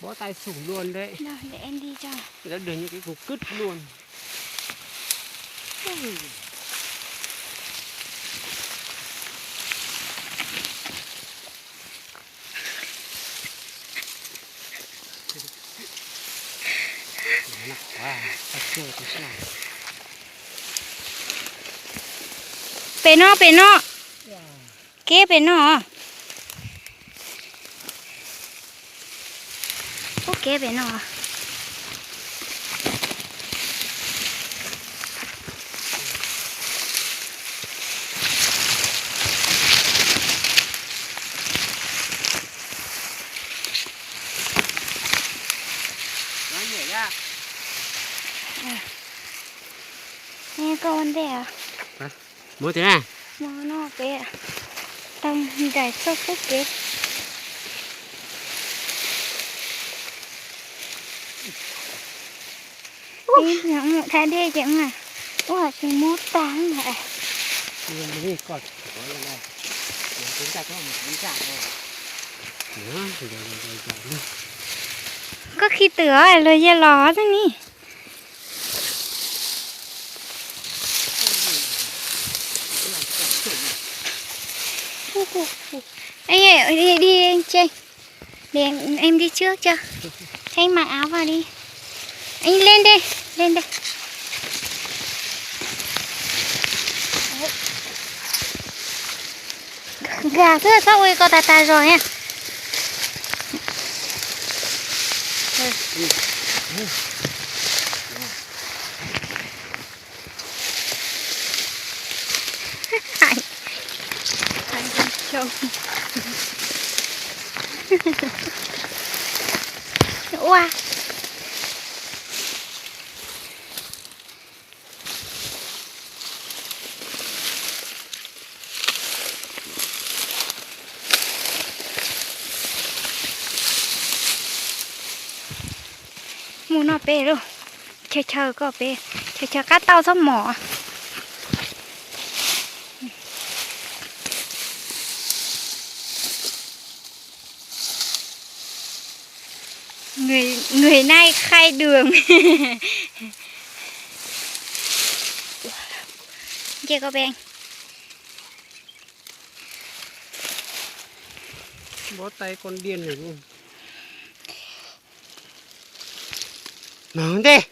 Bó tay xum luaj nte. Lawv dwg nyob kev kuv kib luaj. Pem no, pem no. Kev pem no. Ub, kev pem no. Koj ua ntej. Mus tiag na. Mus no pem, tau nraim txoj kub kev. Mus thaij dej ces ua tsis muab tag. Koj khi twm os, luag yog los xwb ni. Ê, đi, đi, đi, đi, đi, em đi trước cho. Em mặc áo vào đi. Anh lên đi, lên đi. Gà xwb txhob ua ko tas tas zog nha. Ua. Mus no pem lauj, chaw chaw koj pem, chaw chaw qab tauj txhob mos. Người, người này khai đường. Nce koj pem. Bó tay con điên này luôn. Nov ntej.